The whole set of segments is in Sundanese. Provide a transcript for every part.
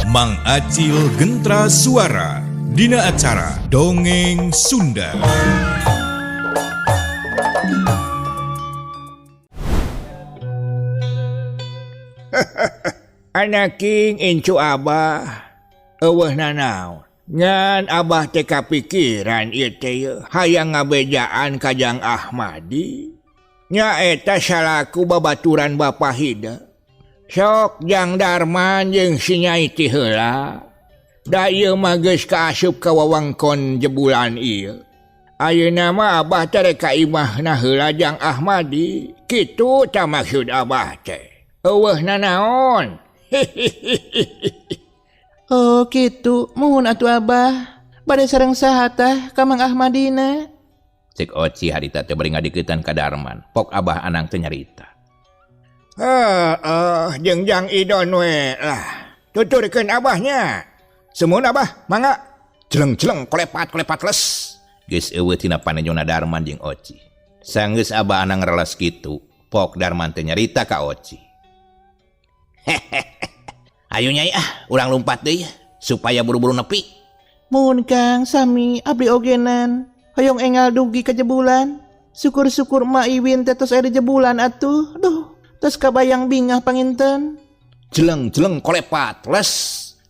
Mang Acil Gentra Suara Dina acara Dongeng Sunda. Anaking incu Abah eueuh nanaon ngan Abah teh kapikiran ieu teh hayang ngabejaan ka Jang Ahmadi nyaeta salaku babaturan Bapa Hida. Sok Jang Darman jeung si Nyai ti heula da ieu mah geus kaasup ka wewengkon jebulan ieu. Ayeuna mah Abah teh rek ka imahna heula Jang Ahmadi. Kitu tah maksud Abah teh. Eueuh nanaon. Oh kitu, muhun atuh Abah. Bade sareng saha tah ka Mang Ahmadina? Cek Oci harita teh bari ngadeuketan ka Darman. Pok Abah Anang teh nyarita. Heeh, jeung Jang Idon we lah. Tuturkeun Abahnya. Sumuhun Abah, mangga. Jeleng-jeleng kolepat-kolepat les. Geus eueuh tina panejona Darman jeung Oci. Sanggeus Abah Anang reles kitu, pok Darman teh nyarita ka Oci. Ayo Nyai ah, urang lumpat deui supaya buru-buru nepi. Muhun Kang, sami abdi ogenan. Hoyong engal dugi ka jebulan. Syukur-syukur Mak Iwin teh tos aya di jebulan atuh. Duh, tos kabayang bingah panginten. Jeleng-jeleng kolepat les.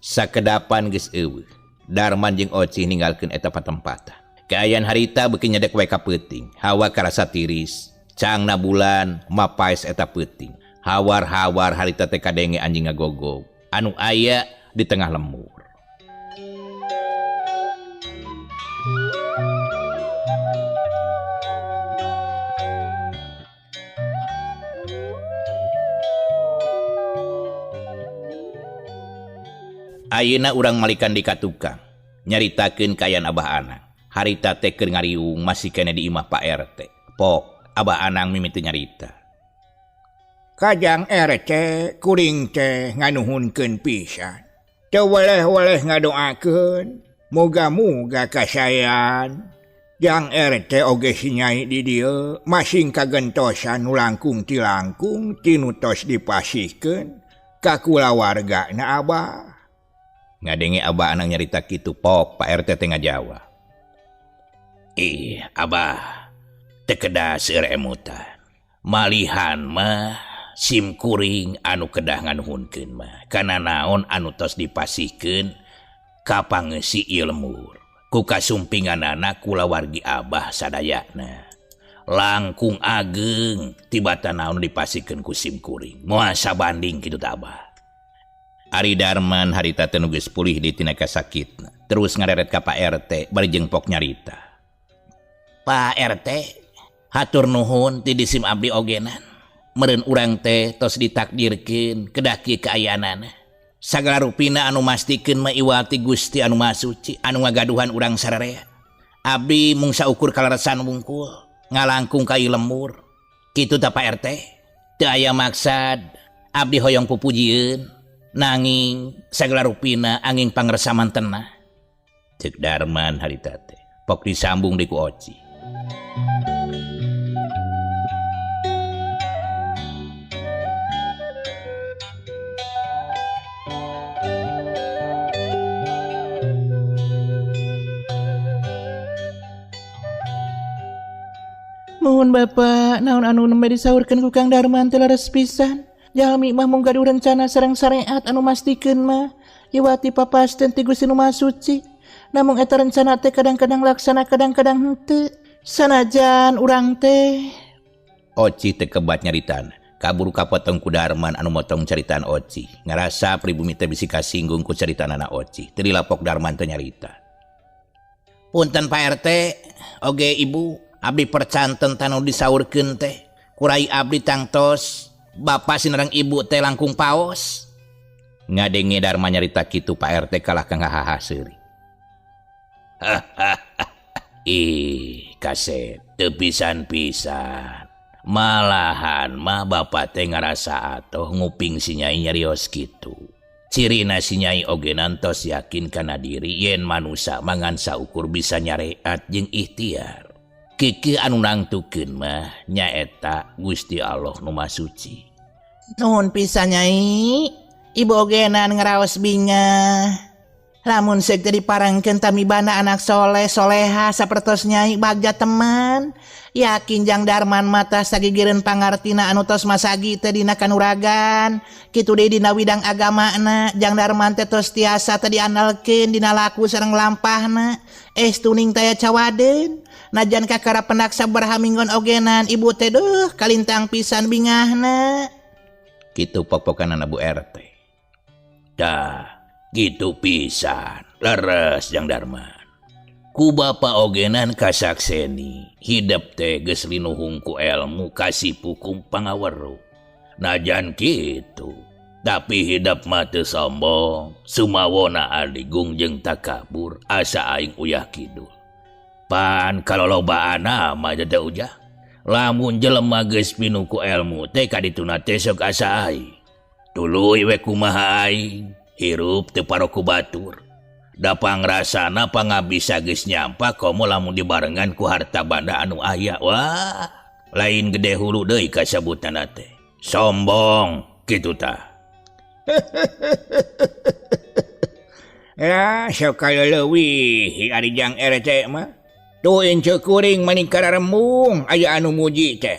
Sakedapan geus eueuh. Darman jeung Oci ninggalkeun eta patempatan. Kaayaan harita beuki nyedek wae ka peuting. Hawa karasa tiris. Cangna bulan mapaes eta peuting. Hawar-hawar harita teh kadenge anjing ngagogog anu aya di tengah lembur. Ayeuna urang malikan di ka tukang nyaritakeun kaayaan Abah Anang. Harita teh keur ngariung masih keneh di imah Pak RT. Pok Abah Anang mimiti nyarita. Kajang RT kuring teh nganuhunkeun pisan. Teu weleh-weleh ngadoakeun, muga-muga kasayan. Jang RT oge si Nyai di dieu masing kagentosan nu langkung ti langkung ti nu tos dipasihkeun ka kulawargana Abah. Ngadenge Abah Anang nyarita kitu pok Pak RT teh ngajawab. Ih, Abah teu kedah seueur emutan. Malihan mah sim kuring anu kedah nganuhunkeun mah kana naon anu tos dipasihkeun ka pangeusi ieu lembur. Ku kasumpinganana kulawargi Abah sadayana. Langkung ageng tibatan naon dipasihkeun ku sim kuring. Moal sabanding kitu tah Abah. Ari Darman harita teh nu geus pulih di tina kasakitna. Terus ngareret ka Pak RT bari jeung pok nyarita. Pak RT, hatur nuhun ti disim abdi ogenan. Meureun urang teh tos ditakdirkeun kedah kieu kaayaanana. Sagala rupina anu mastikeun mah iwal ti Gusti anu Maha Suci anu ngagaduhan urang sararea. Abdi mung saukur kaleresan wungkul ngalangkung ka ieu lembur. Kitu tah Pak RT. Teu aya maksad abdi hoyong pupujieun nanging sagala rupina angin pangersa mantena. Cek Darman harita teh. Pok disambung deui ku Oci. Nuhun Bapak, naon anu nembe disaurkeun ku Kang Darman teh leres pisan. Jalmi mah mung gaduh rencana sareng syariat anu mastikeun mah iwati papasten ti Gusti Nu Maha Suci. Namung eta rencana teh kadang-kadang laksana kadang-kadang henteu. Sanajan urang teh Oci teh kebat nyaritan. Kaburu kapotong ku Darman anu motong caritaan Oci. Ngarasa pribumi teh bisi kasinggung ku caritaan anak Oci. Teu dilapok Darman teh nyarita. Punten Pak RT, oge Ibu, abdi percanten tanu disaurkeun teh. Kurai abdi tangtos bapak sinareng ibu teh langkung paos. Ngadenge Darman nyarita kitu Pak RT kalah ka ngahaha seuri. Ih, kasep teu pisan-pisan. Malahan mah bapak teh ngarasa atoh nguping si Nyai nyarios kitu. Cirina si Nyai oge nantos yakin kana diri yen manusa mangan saukur bisa nyareat jeung ikhtiar. Kiki anu nangtukeun mah nyaeta Gusti Allah nu Maha Suci. Nuhun pisan Nyai. Ibu ogenan ngaraos bingah. Lamun seuk teh diparengkeun tami bana anak soleh soleha sapertos Nyai bagja teman. Yakin Jang Darman mata sagigireun pangartina anu tos masagi teh dina kanuragan. Kitu deui dina widang agamana Jang Darman teh tos tiasa teh diandalkeun dina laku sareng lampahna. Estu ning taya cawadeun. Najan kakara pendak sabaraha minggon ogenan ibu teh duh kalintang pisan bingahna. Kitu pok-pokanana Bu RT. Dah gitu pisan leres Jang Darman. Ku bapa ogenan kasakseni hidep teh geus linuhung ku elmu kasipu ku pangaweruh. Najan kitu tapi hidep mah teu sombong sumawona adigung jeung takabur asa aing uyah kidul. Pan kalolobaan mah teh ujah. Lamun jelema geus pinuh ku elmu teh kadituna teh sok asa aing. Tuluy we kumaha aing hirup teu paroku batur. Da pangrasana pangabisa geus nyampa komo lamun dibarengan ku harta banda anu aya. Wah, lain gede hulu deui kasabutanna teh. Sombong kitu tah. Ya, sok kaleuwih ari Jang RT mah. Tuh incu kuring mani kararembung aya anu muji teh.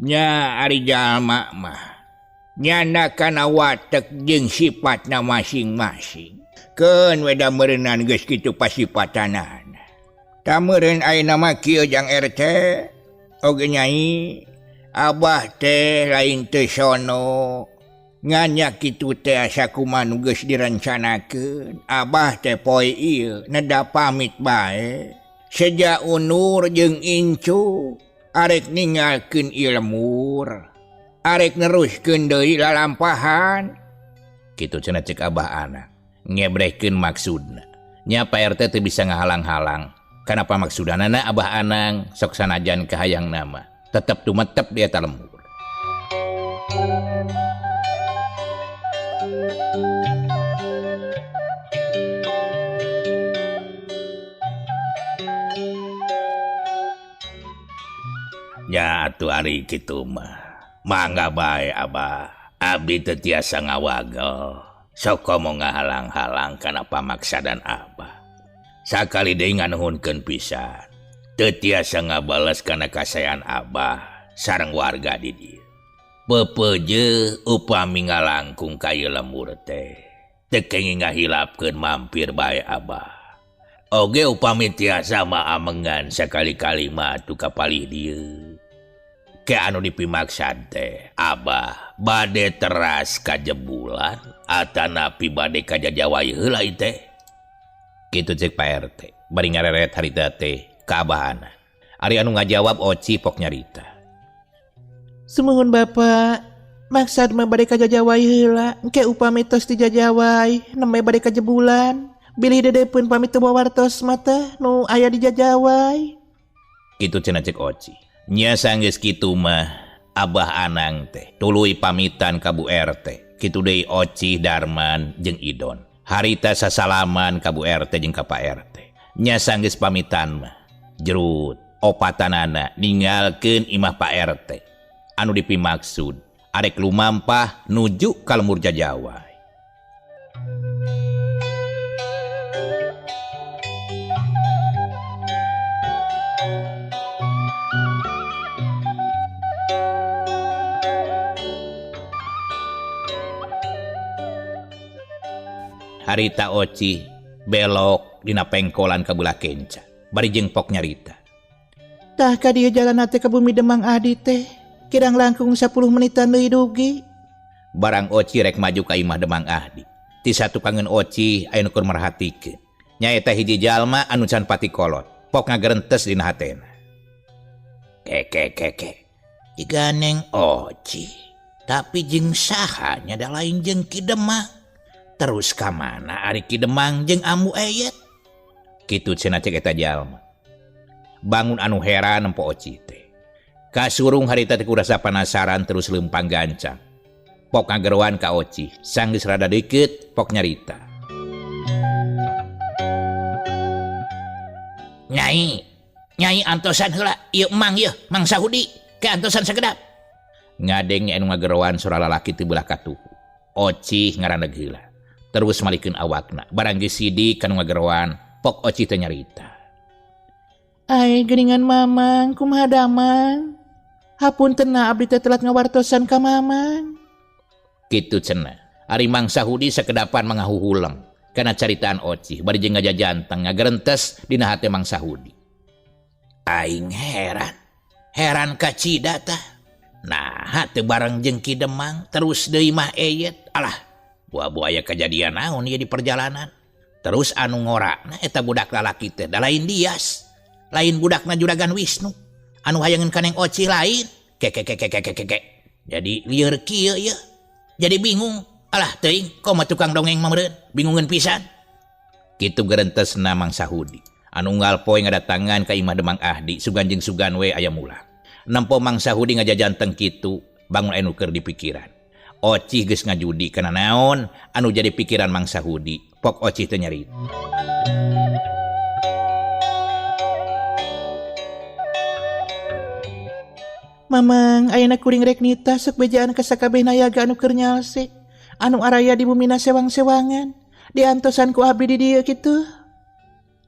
Nya ari jalma mah nyana kana watek jeung sifatna masing-masing. Keun we da meureunnan geus kitu pasipatanana. Tah meureun ayeuna mah kieu Jang RT oge Nyai, Abah teh lain teu sono. Ngan nya kitu teh asa kumaha nu geus direncanakeun. Abah teh poe ieu neda pamit bae. Seja unur jeung incu arek ninggalkeun ieu lemur. Arek neruskeun deui lalampahan. Kitu cenah cek Abah anak. Ngebrehkeun maksudna. Nya Pak RT teu bisa ngahalang-halang. Kanapa maksudanana Abah Anang sok sanajan kahayang nama. Tetep tumetep di eta lembur. Nya atuh ari kitu mah. Mangga bae Abah. Abdi teu tiasa ngawagel. Sok komo ngahalang-halang kana pamaksadan Abah. Sakali deui nganuhunkeun pisan. Teu tiasa ngabales kana kasaean Abah sareng warga di dieu. Pepeje upami ngalangkung ka ieu lembur teh. Teu kenging ngahilapkeun mampir bae Abah. Oge upami tiasa mah amengan sakali-kali mah atuh kapalih dieu. Ke anu dipimaksad teh Abah bade teras kajebulan atanapi bade kajajawai heula ieu teh. Kitu cek Pak RT bari ngareret harita teh ka Abah Anang. Ari anu ngajawab Oci pok nyarita. Sumuhun Bapak, maksad mah bade kajajawai heula, engke upami tos dijajawai nembe bade kajebulan. Bilih dede pun pamit teu wartos mah teh nu aya di jajawai. Kitu cenah cek Oci. Nya sanggeus kitu mah Abah Anang teh tuluy pamitan ka Bu RT. Kitu deui Oci, Darman jeung Idon. Harita sasalaman ka Bu RT jeung ka Pak RT. Nya sanggeus pamitan mah jerut opatanana ninggalkeun imah Pak RT. Anu dipimaksud arek lumampah nuju ka lembur jajawai. Harita Oci belok dina pengkolan ka belah kenca. Bari jeung pok nyarita. Tah ka dieu jalan teh ka bumi Demang Adi teh. Kirang langkung 10 menitan deui dugi. Barang Oci rek maju ka imah Demang Ahdi. Ti satukangeun Oci aya nu keur merhatikeun. Nyaeta hiji jalma anu can pati kolot. Pok ngagerentes dina hatena. Ke ke ke ke. Jiga neng Oci. Tapi jeung saha nya da lain jeung Ki Demang. Terus ka mana ari Ki Demang jeung Ambu Eyet? Kitu cenah cek eta jalma. Bangun anu heran nempo Oci teh. Kasurung harita teh kurasa penasaran terus leumpang gancang. Pok ngageroan ka Oci, sanggeus rada deukeut pok nyarita. Nyai, nyai antosan heula ieu emang ieu, Mang Sahudi, ke antosan sakedap. Ngadeng anu ngageroan sora lalaki teu belah katuhu. Ocih ngaraneg heula. Terus malikeun awakna. Barang geus sidik kanu ngageroan, pok Ocih teh nyarita. Ai geuningan Mamang, kumaha damang? Hapunten abdi teh telat ngawartosan ka Mamang. Kitu cenah. Ari Mang Sahudi sakedapan mangahuhuleng kana caritaan Ocih bari jeung ngajajanteng ngagerentes dina hate Mang Sahudi. Aing heran. Heran ka Cida tah. Nah, teu bareng jeung Ki Demang terus deui mah eyet. Alah, buah-buaya kejadian naon ieu di perjalanan. Terus anu ngorana eta budak lalaki teh da lain Dias. Lain budakna Juragan Wisnu. Anu hayangeun ka Neng Ocih lain. Kekekekekekeke. Jadi lieur kieu ieu. Jadi bingung. Alah teuing, komo tukang dongeng mah meureun, bingungeun pisan. Kitu gerentesna Mang Sahudi. Anu unggal poe ngadatangan ka imah Demang Ahdi, sugan jeung sugan we aya mulang. Nempo Mang Sahudi ngajajanteng kitu, bangun anu keur dipikiran. Ocih geus ngajudi kana naon anu jadi pikiran Mang Sahudi, pok Ocih teh nyarita. Mamang, ayeuna kuring rek nitah sok bejaan ka sakabeh nayaga anu keur nyalse. Anu araya di bumina sewang-sewangan, diantosan ku abdi di dieu kitu.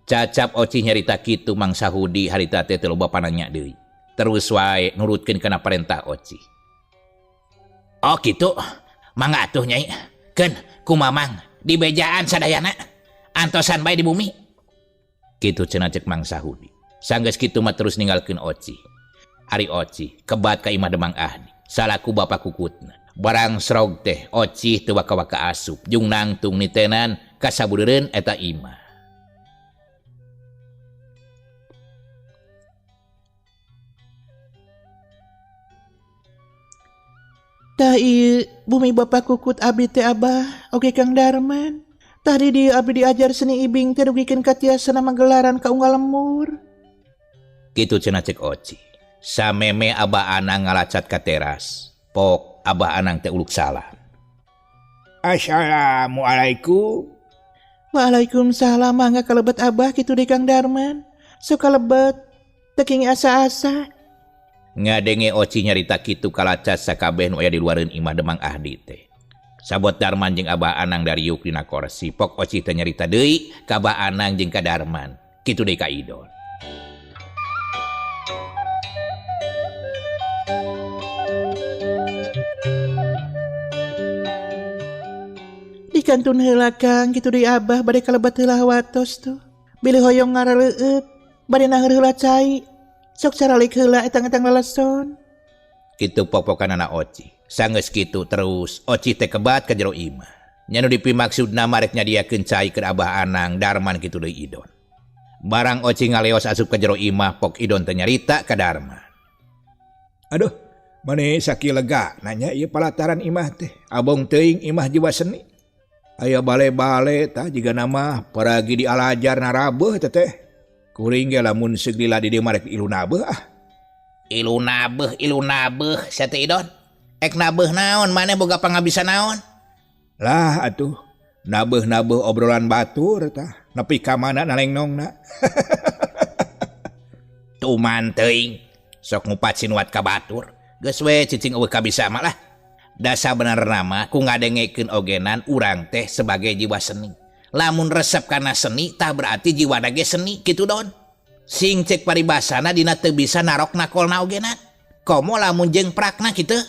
Cacap Ocih nyarita kitu Mang Sahudi harita teh teu loba pananya deui. Terus wae nurutkeun kana parentah Ocih. Oh kitu, mangga atuh nyai. Keun ku Mamang di bejaan sadayana. Antosan bae di bumi. Kitu cenah cek Mang Sahudi. Sanggeus kitu mah terus ninggalkeun Ocih. Ari Ocih kebat ka imah Demang Ahdi salaku bapa kukutna. Barang srog teh Ocih teu waka-waka asup jeung nangtung nitenan kasabudeureun eta imah. Tah ieu bumi bapa kukut abdi teh Abah oge Kang Darman. Tah di dieu abdi diajar seni ibing teh dugikeun ka tiasana magelaran ka unggal lemur. Kitu cenah cek Ocih. Sameme Abah Anang ngalacat ka teras. Pok Abah Anang teh uluk salam. Assalamualaikum. Waalaikumsalam, mangga kalebet Abah kitu deui Kang Darman. Sok kalebet teu king asa-asa. Ngadenge Ocih nyarita kitu kalacat sakabeh nu aya di luareun imah Demang Ahdi teh. Sabot Darman jeung Abah Anang dariuk dina korsi. Pok Ocih teh nyarita deui ka Abah Anang jeung ka Darman. Kitu deui ka Idon. Dikantun heula Kang kitu deui Abah bade kalebet heula watos tuh. Bilih hoyong ngaraleueut bade naheur heula cai. Sok caralik heula etang-etang leleson. Kitu popokanana Ocih. Sanggeus kitu terus Ocih teh kebat ka jero imah. Nya nu dipimaksudna marek nyadiakeun cai keur Abah Anang Darman kitu deui Idon. Barang Ocih ngaleos asup ka jero imah pok Idon teh nyarita ka Darman. Aduh, maneh sakieu lega nanya ieu palataran imah teh. Abong teuing imah jiwa seni. Aya bale-bale tah jiga nama paragi dialajar narabeuh teh teh. Kuring ge lamun seug lila di dieu mah rek ilu nabeuh ah. Ilu nabeuh sia teh Idon. Ek nabeuh naon maneh boga pangabisa naon? Lah atuh nabeuh-nabeuh obrolan batur tah nepi ka mana nalengnongna. Tuman teuing sok ngupat sinuat ka batur. Geus we cicing eueuh kabisa mah lah. Dasa benerna mah ku ngadengekeun ogenan urang teh sebagai jiwa seni. Lamun resep kana seni tah berarti jiwana ge seni kitu Don. Sing cek paribasana dina teu bisa narok nakolna ogenan. Komo lamun jeung prakna kitu.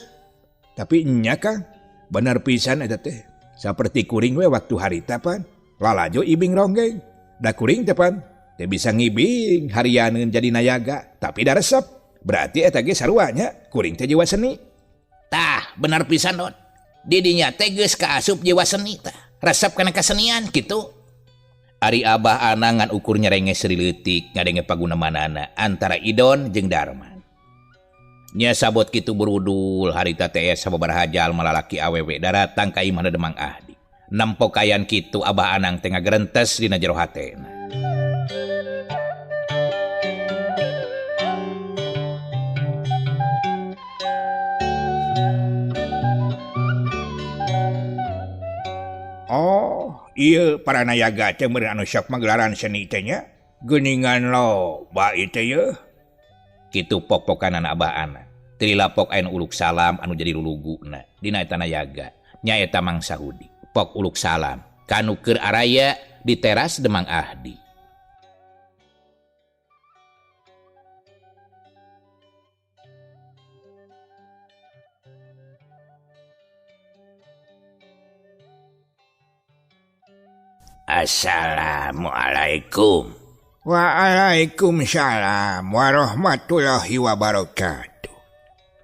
Tapi nya Kang, bener pisan eta teh. Saperti kuring we waktu harita pan, lalajo ibing ronggeng. Da kuring teh pan, teu bisa ngibing harianeun jadi nayaga, tapi da resep. Berarti eta ge sarua nya, kuring teh jiwa seni. Tah, bener pisan Don. Didinya teh geus kaasup jiwa seni tah. Resep kana kasenian kitu. Ari Abah Anang ngan ukur nyerenge seri leutik ngadenge pagunemanana antara Idon jeung Darman. Nya sabot kitu berudul harita teh sababaraha jalma lalaki awewe daratang ka imahna Demang Ahdi. Nempo kayan kitu Abah Anang teh ngagerentes dina jero hatena. Oh, ieu para nayaga teh meureun anu sok magelaran seni teh nya. Geuningan loba ieu teh yeuh. Kitu pok-pokanana Abah Anang. Teu dilapok aya nu uluk salam anu jadi luluguna dina eta nayaga. Nyaeta Mang Sahudi. Pok uluk salam ka nu keur araya di teras Demang Ahdi. Assalamualaikum. Waalaikumsalam warahmatullahi wabarakatuh.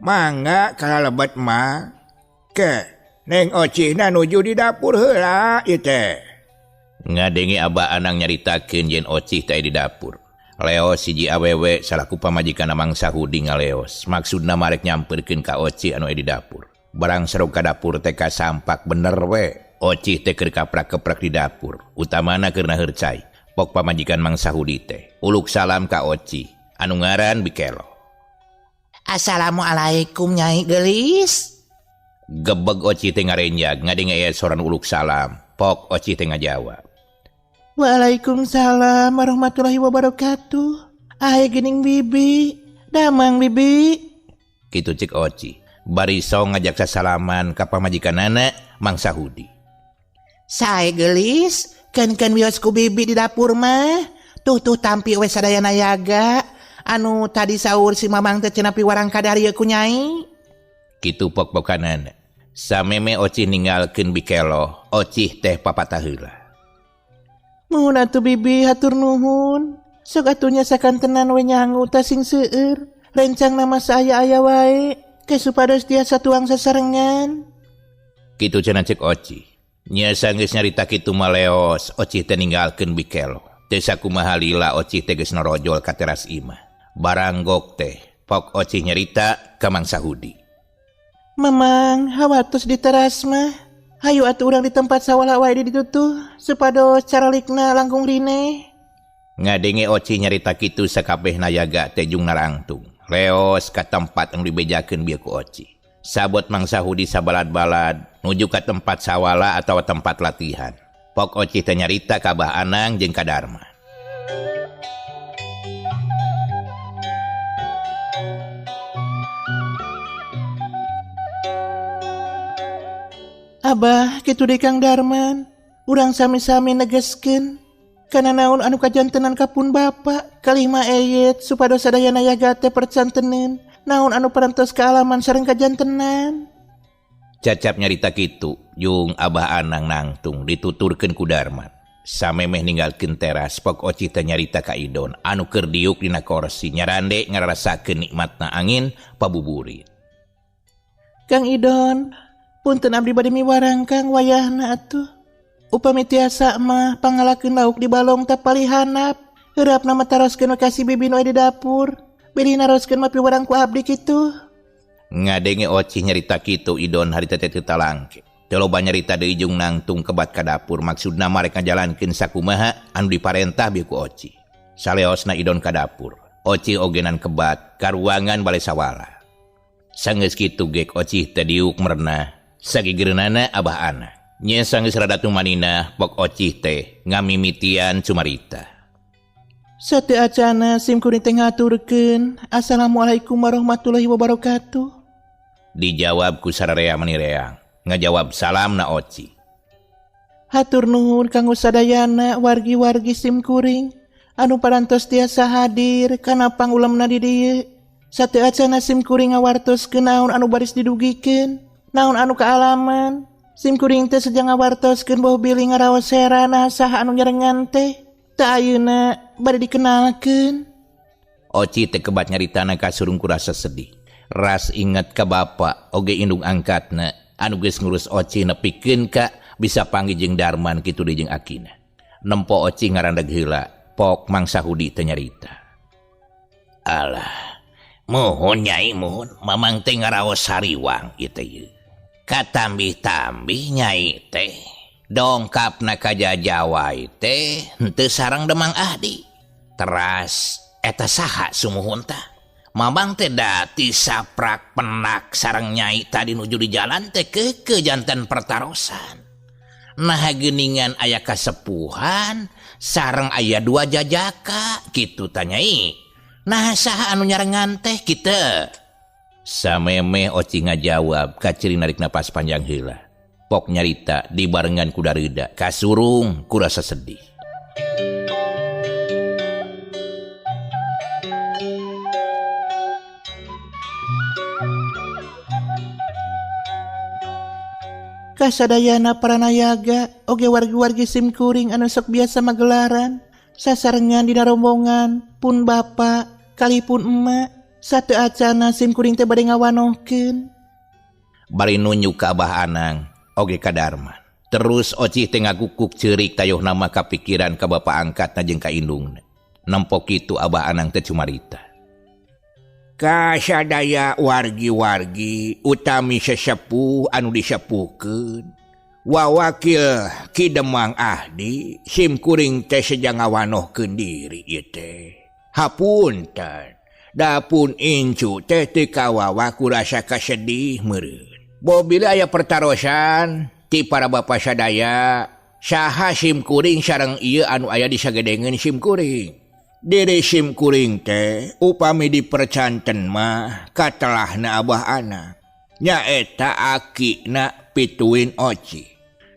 Mangga kalebet mah ke Neng Ocihna nuju di dapur heula ieu teh. Ngadenge Abah Anang nyaritakeun yen Ocih teh di dapur. Leos hiji awewe salaku pamajikan Mang Sahudi ngaleos. Maksudna marek nyamperkeun ka Ocih anu di dapur. Barang serok ka dapur teh kasampak bener we. Ocih teh keur kaprak-keprak di dapur, utamana keur naheur cai. Pok pamajikan Mang Sahudi teh uluk salam ka Ocih anu ngaran Bikelo. Assalamualaikum Nyai Gelis. Gebeg Ocih teh ngarenjag ngadenge aya soran uluk salam. Pok Ocih teh ngajawab. Waalaikumsalam warahmatullahi wabarakatuh. Ae geuning bibi, damang bibi. Kitu cek Ocih. Bari song ngajak sasalaman ka pamajikanana Mang Sahudi. Sae gelis, keun-keun wios ku bibi di dapur mah. Tuh tuh tampi we sadayana yaga. Anu tadi saur si mamang teh cenah piwarang kadarieu ku Nyai. Kitu pok-pokanana. Sameme Ocih ninggalkeun Bikelo, Ocih teh papatah heula. Muhun atuh bibi hatur nuhun. Sok atuh nya sakantenan we nyangu tah sing seueur. Rencang nama saya aya wae ke supados tiasa tuang sasarengan. Kitu cenah cek Ocih. Nya sanggeus nyarita kitu mah leos, Ocih teh ninggalkeun Bikelo. Teu sakumaha lila Ocih teh geus norojol ka teras imah. Baranggok teh pok Ocih nyarita ka Mang Sahudi. Mamang hawatos di teras mah. Hayu atuh urang di tempat sawala wae di ditu tuh supados caralikna langkung rine. Ngadenge Ocih nyarita kitu sakabehna yaga teh jung narangtung. Leos ka tempat anu dibejakeun bieu ku Ocih. Sabot Mang Sahudi sabalad-balad nuju ka tempat sawala atawa tempat latihan. Pok Ocih teh nyarita ka Abah Anang jeung ka Darman. Abah kitu deui Kang Darman, urang sami-sami negeskeun kana naon anu kajantenan ka pun bapa kalih ma eyet supados sadayana yaga teh percanteneun naon anu parantos kaalaman sareng kajantenan. Cacap nyarita kitu jeung Abah Anang nangtung dituturkeun ku Darman. Samemeh ninggalkeun teras pok Ocih teh nyarita ka Idon anu keur diuk dina korsi nyarande ngarasakeun nikmatna angin pabuburit. Kang Idon, punten abdi bade miwarang Kang wayahna atuh. Upami tiasa mah pangalakeun lauk di balong teh palihanap. Heurapna mah taroskeun we ka si bibi nu aya di dapur. Bilih naroskeun mah piwarang ku abdi kitu. Ngadenge Ocih nyarita kitu Idon harita teh teu talangke. Teu loba nyarita deui jeung nangtung kebat ka dapur maksudna marek ngajalankeun sakumaha anu diparentah bieu ku Ocih. Saleosna Idon ka dapur. Ocih ogenan kebat ka ruangan bale sawala. Sanggeus kitu gek Ocih teh diuk merenah. Sagigireunana Abah Anang. Nya sanggeus rada tumanina pok Ocih teh ngamimitian cumarita. Sateu acana sim kuring teh ngaturkeun. Assalamualaikum warahmatullahi wabarakatuh. Dijawab ku sararea manireang. Ngajawab salam na Ocih. Hatur nuhun kanggo sadayana wargi-wargi sim kuring anu parantos tiasa hadir kana pangulemna di dieu. Sateu acana sim kuring ngawartoskeun naon anu baris didugikeun, naon anu kaalaman. Sim kuring teh sejang ngawartoskeun boh bilih ngaraos serana saha anu nyarengan teh. Tah ayeuna bade dikenalkeun. Ocih teh kebat nyaritana kasurung ku rasa sedih. Ras inget ka bapa oge indung angkatna anu geus ngurus Ocih nepikeun ka bisa panggih jeung Darman kitu deui jeung akina. Nempo Ocih ngarandeg heula, pok Mang Sahudi teh nyarita. Alah, muhun Nyai muhun, mamang teh ngaraos hariwang ieu teh ieu. Katambih-tambih Nyai teh dongkapna ka Jawa teh henteu sareng Demang Ahdi. Teras eta saha sumuhun tah? Mamang teh dati saprak penak sareng Nyai tadi nuju di jalan teh keukeuh janten pertarosan. Nah geuningan aya kasepuhan sareng aya dua jajaka kitu tah Nyai. Nah saha anu nyarengan teh kitu? Samemeh Ocih ngajawab kaciri narik napas panjang heula. Pok nyarita dibarengan ku dareuda kasurung ku rasa sedih. Kasadayana paranayaga oge wargi-wargi simkuring anu sok biasa magelaran sasarengan dina rombongan pun bapa kalipun emak satu acana simkuring teh bade ngawanohkeun. Bari nunjuk ka Abah Anang oge ka Darman. Terus Ocih teh ngagukuk ceurik tayoh nama kapikiran ka bapa angkatna jeung ka indungna. Nempo kitu Abah Anang teh cumarita. Kasadaya wargi-wargi utami sesepuh anu disepuhkeun wawakil Ki Demang Ahdi simkuring teh seja ngawanohkeun diri ieu teh. Hapunten dapun incu teh teu kawawa ku rasa kasedih meureun. Bobila aya pertarosan ti para bapa sadaya saha simkuring sareng ieu anu aya di sagedengeun simkuring. Diri simkuring teh upami dipercanten mah katelahna Abah Anak nyaeta akina pituin Oci.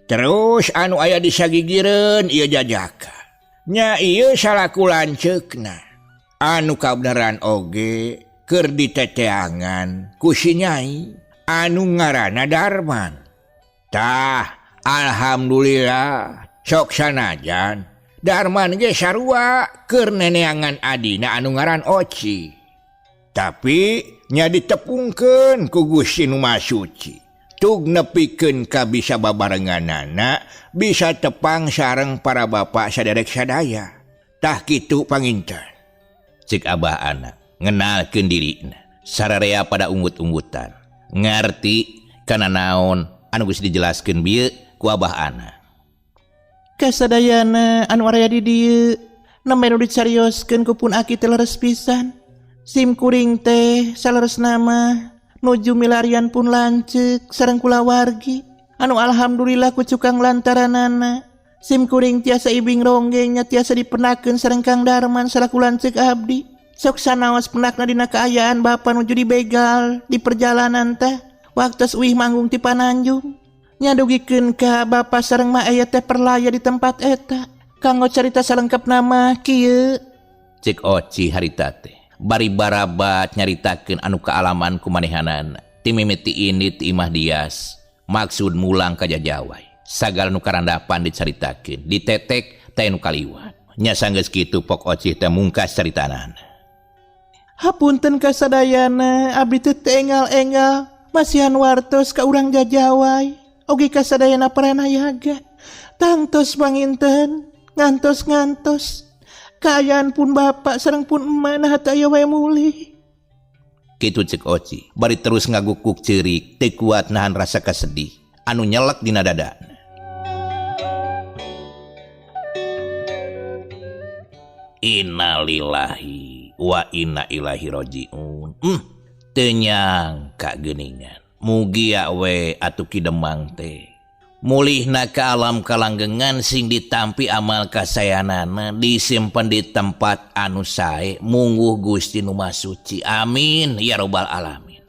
Terus anu aya di sagigireun ieu jajaka nya ieu salaku lanceukna anu kabeneran oge keur diteteangan ku si Nyai anu ngaranna Darman. Tah alhamdulillah sok sanajan Darman ge sarua keur neneangan adina anu ngaran Oci. Tapi nya ditepungkeun ku Gusti Nu Maha Suci. Tug nepikeun ka bisa babarenganana bisa tepang sareng para bapak saderek sadaya. Tah kitu panginten. Cek Abah Anak ngenalkeun dirina. Sararea pada unggut-unggutan. Ngarti kana naon anu geus dijelaskeun bieu ku Abah Anak. Kasadayana anu araya di dieu nembe nu dicarioskeun ku pun aki teh leres pisan. Sim kuring teh saleresna mah nuju milarian pun lanceuk sareng kulawargi anu alhamdulillah ku cukang lantaranana. Sim kuring tiasa ibing ronggeng nya tiasa dipenakeun sareng Kang Darman salaku lanceuk abdi. Sok sanaos penakna dina kaayaan bapa nuju dibegal di perjalanan teh waktos uih manggung ti Pananjung. Nyadugikeun ka bapa sareng ma aya teh perlaya di tempat eta. Kanggo carita salengkap nama kieu. Cek Oci harita teh bari barabat nyaritakeun anu kaalaman ku manehanana. Ti mimiti ini ti Imah Dias maksud mulang ka Jajawai. Sagala nu karandapan dicaritakeun, ditetek teh nu kaliwat. Nya sanggeus kitu Pok Oci teh mungkas caritanana. Hapunten kasadayana abdi teh enggal-enggal masihan wartos ka urang Jajawai. Oge kasadayana paranayaga tangtos panginten ngantos-ngantos kaayaan pun bapak sareng pun emak nah teu aya wae mulih. Kitu cek Oci bari terus ngagukuk ceurik teu kuat nahan rasa kasedih anu nyelek dina dadana. Innalillahi wa inna ilaihi rajiun. Teu nyangka geuningan. Mugia we atuh Ki Demang teh mulihna ka alam kalanggengan sing ditampi amal kasayanana disimpen di tempat anu sae mungguh Gusti Nu Maha Suci. Amin ya robbal alamin.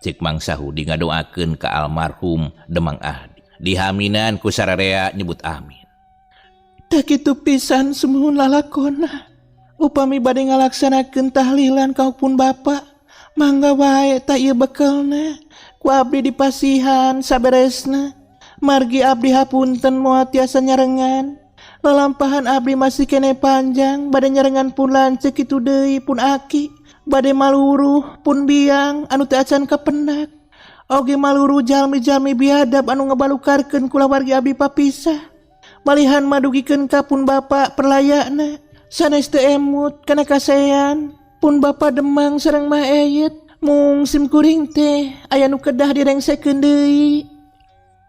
Cek Mang Sahudi ngadoakeun ka almarhum Demang Ahdi. Dihaminan ku sararea nyebut amin. Tah kitu pisan sumuhun lalakonna. Upami bade ngalaksanakeun tahlilan ka pun bapa, mangga wae tah ieu bekelna. Ku abdi dipasihan saberesna. Margi abdi hapunten moal tiasa nyarengan. Lalampahan abdi masih kene panjang bade nyarengan pun lanceuk kitu deui pun aki. Bade maluruh pun biang anu teu acan kapendak. Oge maluruh jalmi-jalmi biadab anu ngabalukarkeun kulawargi abdi papisah. Malihan madugikeun ka pun bapa perlayakna. Sanes teu emut kana kasean. Pun bapa Demang sareng Mah Eyet. Mung simkuring teh aya nu kedah direngsekeun deui.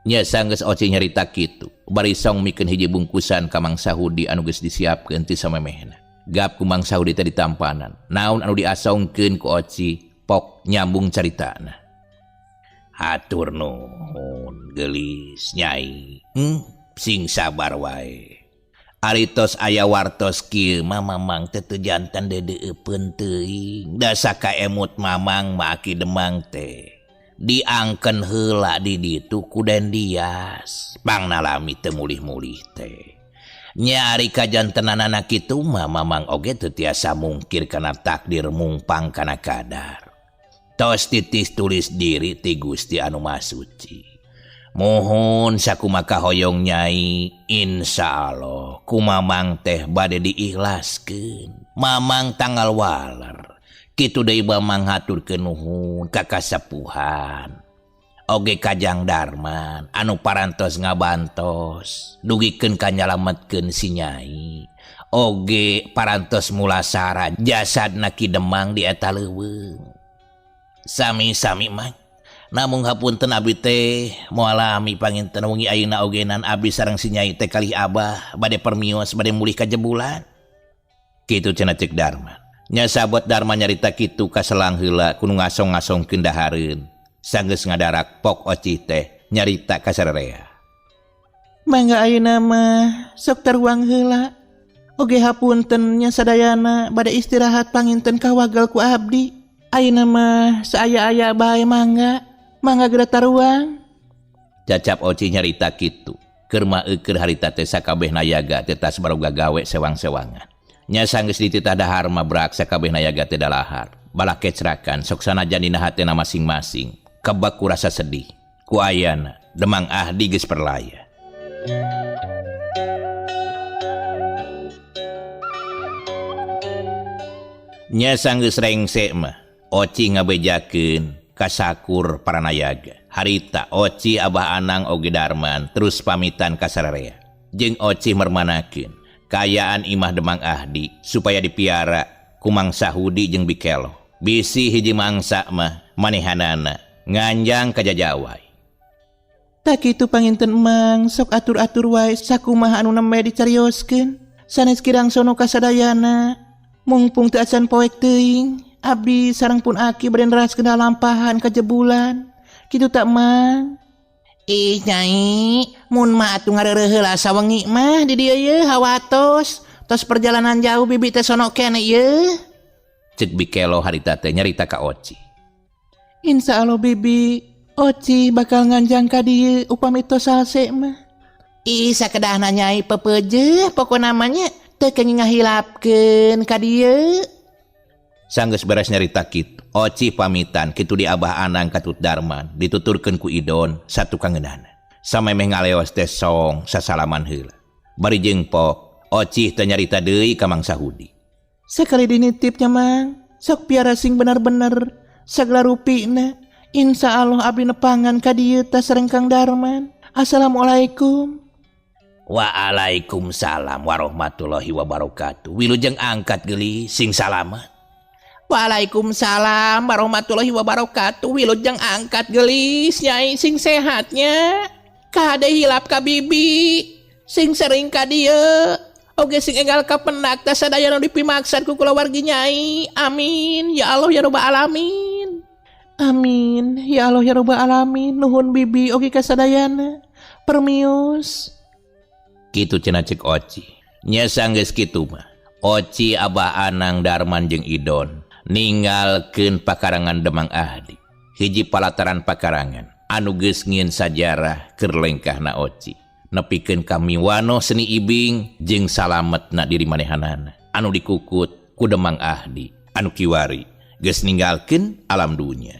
Nya sanggeus Oci nyarita kitu, bari song mikeun hiji bungkusan ka Mang Sahudi anu geus disiapkeun ti samemehna. Gap ku Mang Sahudi teh ditampanan. Naon anu diasongkeun ku Oci, pok nyambung caritana. Hatur nuhun geulis Nyai. Sing sabar wae. Ari tos aya wartos kieu mah mamang teh teu jantan deudeueupeun teuing. Da sakaemut mamang mah Aki Demang teh. Diangken heula di ditu ku Den Dias pangnalami teu mulih-mulih teh. Nya ari kajantenanana kitu mah Mamang oge teu tiasa mungkir kana takdir mungpang kana kadar. Tos titis tulis diri ti Gusti anu Maha Suci. Muhun sakumaha hoyong Nyai, insya Allah ku Mamang teh bade diikhlaskeun. Mamang tanggal waler. Kitu deui Mamang haturkeun nuhun ka kasepuhan. Oge Kajang Darman anu parantos ngabantos dugikeun ka nyalametkeun si Nyai. Oge parantos mulasara jasadna Ki Demang di eta leuweung. Sami-sami Mang. Namung hapunten abi teh moal lami panginten wengi ayeuna ogenan abi sareng si Nyai teh kalih Abah bade permios bade mulih ka Jebulan. Kitu cenah cek Darman. Nya sabot Darman nyarita kitu kaselang heula ku nu ngasong-ngasongkeun dahareun. Sanggeus ngadarak pok Ocih teh nyarita ka sarerea. Mangga ayeuna mah sok taruang heula. Oge hapunten nya sadayana bade istirahat panginten kawagel ku abdi. Ayeuna mah saaya-aya bae mangga. Mangga geura taruang. Cacap Ocih nyarita kitu. Keur maeukeun harita teh sakabeh nayaga teh tas baroga gawe sewang-sewangan. Nya sanggeus dititah dahar mah brak sakabeh nayaga teh dalahar. Balah kecrakan sok sanajan dina hatena masing-masing. Kebak ku rasa sedih. Ku ayana Demang Ahdi geus perlaya. Nya sanggeus rengse mah Oci ngabejakeun kasakur para nayaga. Harita Oci Abah Anang oge Darman terus pamitan ka sararea. Jeung Oci mermanakeun kaayaan imah Demang Ahdi supaya dipiara ku Mang Sahudi jeung Bikelo. Bisi hiji mangsa mah manehanana nganjang ka jajawai. Tak kitu panginten Mang, sok atur-atur wae sakumaha anu nembe dicarioskeun. Sanes kirang sono kasadayana. Mungpung teu acan poek teuing, abdi sareng pun aki bade neraskeun lampahan ka Jebulan. Kitu tak Mang? Ih Nyai, mun mah atuh ngareureuh heula sawengi mah di dieu ye hawatos. Tos perjalanan jauh bibi teh sono keneh ye. Cek Bikelo harita teh nyarita ka Oci. Insya Allah bibi, Oci bakal nganjang ka dieu upami tos salse mah. Ih sakedahna Nyai pepeje pokona mah nya teu kenging ngahilapkeun ka dieu. Sanggeus beres nyarita kitu, Oci pamitan kitu di Abah Anang katut Darman dituturkeun ku Idon satu kangeunana. Samemeh ngaleos teh song sasalaman heula. Bari jeung pok, Oci teh nyarita deui ka Mang Sahudi. Sakali dinitipnya Mang, sok piara sing bener-bener sagala rupina. Insya Allah abdi nepangan ka dieu teh sareng Kang Darman. Assalamualaikum. Waalaikumsalam warahmatullahi wabarakatuh. Wilujeng angkat geulis sing salamat. Waalaikumsalam warahmatullahi wabarakatuh. Wilujeng angkat geulis Nyai sing sehatnya. Kade hilap ka bibi, sing sering ka dieu. Oge sing enggal ka pendak teh sadaya nu dipimaksad ku kulawargi Nyai. Amin ya Allah ya rabbal alamin. Amin ya Allah ya rabbal alamin. Nuhun bibi oge kasadayana. Permios. Kitu cenah cek Oci. Nya sanggeus kitu mah. Oci Abah Anang Darman jeung Idon ninggalkeun pakarangan Demang Ahdi. Hiji palataran pakarangan anu geus ngieun sajarah keur lengkahna Oci. Nepikeun ka miwano seni ibing jeung salametna diri manehanana anu dikukut ku Demang Ahdi anu kiwari geus ninggalkeun alam dunya.